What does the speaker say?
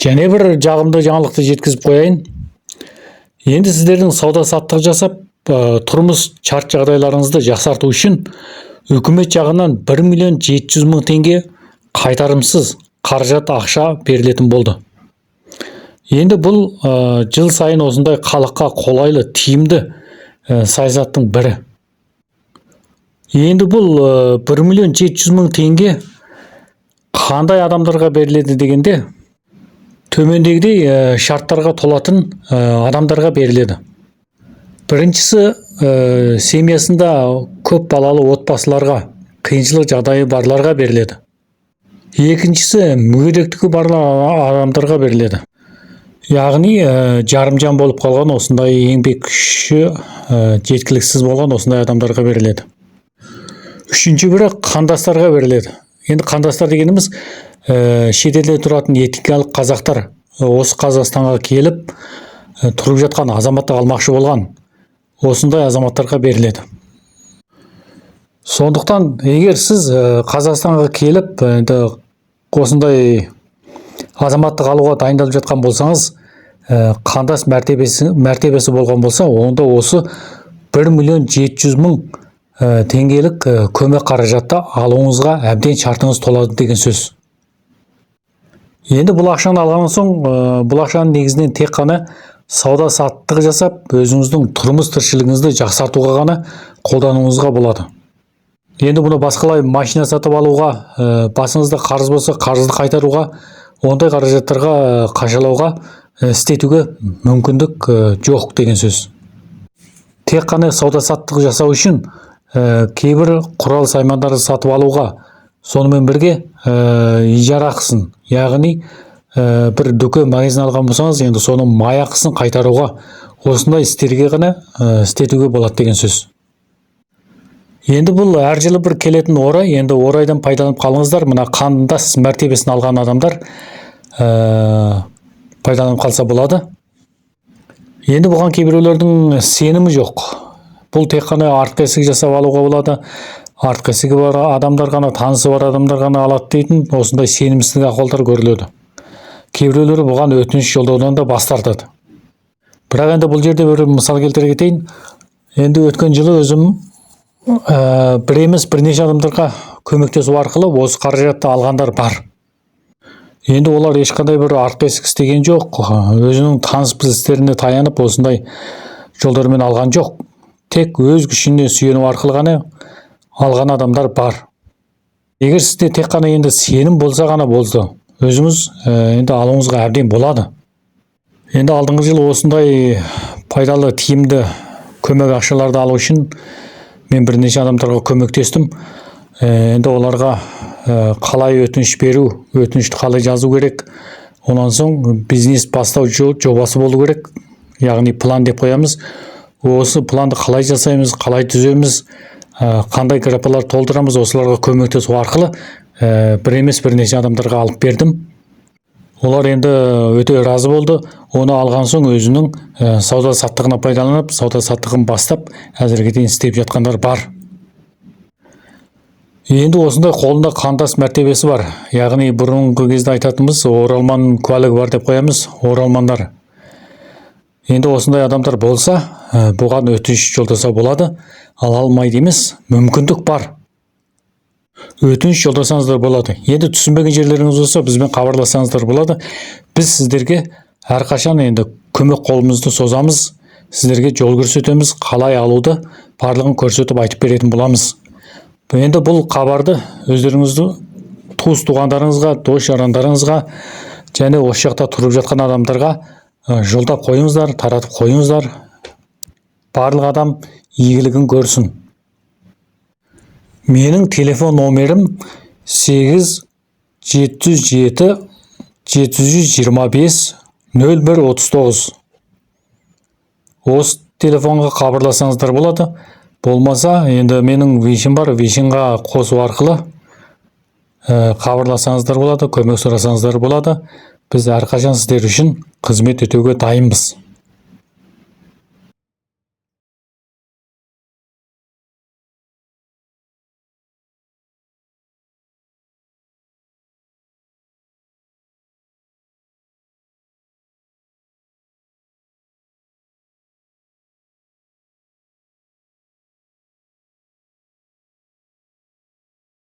Және бір жағымды жаңалықты жеткізіп қояйын. Енді сіздердің сауда саттық жасап, тұрмыс шарт жағдайларыңызды жақсарту үшін үкімет жағынан 1 миллион 700 мың теңге қайтарымсыз қаражат, ақша берілетін болды. Енді бұл жыл сайын осындай халыққа қолайлы, тиімді саясаттың бірі. Енді бұл 1 миллион 700 мың теңге қандай адамдарға беріледі дегенде, төмендегідей шарттарға толатын адамдарға беріледі. Біріншісі, семьясында көп балалы отбасыларға, қиыншылық жағдайы барларға беріледі. Екіншісі, мүгедектігі бар адамдарға беріледі, яғни жарымжан болып қалған, осындай еңбек күші жеткіліксіз болған осындай адамдарға беріледі. Үшінші бірі, қандастарға беріледі. Енді қандастар дегеніміз шетелде тұратын этникалық қазақтар, осы Қазақстанға келіп тұрып жатқан, азаматтық алмақшы болған осындай азаматтарға беріледі. Сондықтан егер сіз Қазақстанға келіп, енді осындай азаматтық алуға дайындалып жатқан болсаңыз, қандас мәртебесі болған болса, онда осы 1 миллион 700 мың теңгелік көмек қаражатты алуыңызға әбден шартыңыз толады деген сөз. Енді бұл ақшаны алған соң, бұл ақшаны негізінен тек қана сауда саттық жасап, өзіңіздің тұрмыс тіршілігіңізді жақсартуға ғана қолдануыңызға болады. Енді бұны басқалай машина сатып алуға, басыңызда қарыз болса, қарызды қайтаруға, ондай қаражаттарға қашалауға, істетуге мүмкіндік жоқ деген сөз. Тек қана сауда саттық жасау үшін, кейбір құрал саймандарды сатып алуға, сонымен бірге ижара ақысын, яғни бір дүкен, магазин алған болсаңыз, енді соның май ақысын қайтаруға, осындай істерге ғана істетуге болады деген сөз. Енді бұл әр жылы бір келетін орай, енді орайдан пайдаланып қалыңыздар. Мына қандас мәртебесін алған адамдар пайдаланып қалса болады. Енді бұған кейбіреулердің сенімі жоқ. Бұл тек қана артқы есік жасап алуға болады, артқы есігі бар адамдар ғана, танысы бар адамдар ғана алады дейтін осындай сенімсіздік ахуалдар көріледі. Кейбіреулері бұған өтініш жолдаудан да бас тартады. Бірақ енді бұл жерде бір мысал келтіре кетейін. Енді өткен жылы өзім бір емес, бірнеше адамдарға көмектесу арқылы осы қаражатты алғандар бар. Енді олар ешқандай бір артқы есік істеген жоқ, өзінің таныс білістеріне таянып осындай жолдармен алған жоқ. Тек өз күшіне сүйену арқылы ғана алған адамдар бар. Егер сізде тек қана енді сенім болса ғана болды, өзіңіз енді алуыңызға әбден болады. Енді алдыңғы жылы осындай пайдалы, тиімді көмек ақшаларды алу үшін мен бірнеше адамдарға көмектестім. Енді оларға қалай өтініш беру, өтінішті қалай жазу керек, онан соң бизнес бастау жобасы болу керек, яғни план деп қоямыз. Осы планды қалай жасаймыз, қалай түземіз, қандай графалар толтырамыз, осыларға көмектесу арқылы бір емес, бірнеше адамдарға алып бердім. Олар енді өте разы болды. Оны алған соң өзінің сауда саттығына пайдаланып, сауда саттығын бастап, әзірге дейін істеп жатқандар бар. Енді осындай қолында қандас мәртебесі бар, яғни бұрынғы кезде айтатынымыз, оралман куәлігі бар деп қоямыз, оралмандар. Енді осындай адамдар болса, бұған өтініш жолдаса болады. Ала алмайды емес, мүмкіндік бар, өтініш жолдасаңыздар болады. Енді түсінбеген жерлеріңіз болса, бізбен хабарлассаңыздар болады. Біз сіздерге әрқашан енді көмек қолымызды созамыз, сіздерге жол көрсетеміз, қалай алуды барлығын көрсетіп, айтып беретін боламыз. Енді бұл хабарды өздеріңізді туыс туғандарыңызға, дос жарандарыңызға және осы жақта тұрып жатқан адамдарға жолдап қойыңыздар, таратып қойыңыздар. Барлық адам игілігін көрсін. Менің телефон номерім 8 707 725 01 39. Осы телефонға хабарласаңыздар болады. Болмаса, енді менің вишім бар, вишінға қосу арқылы хабарласаңыздар болады, көмек сұрасаңыздар болады. Біз әрқашан сіздер үшін қызмет етуге дайынбыз.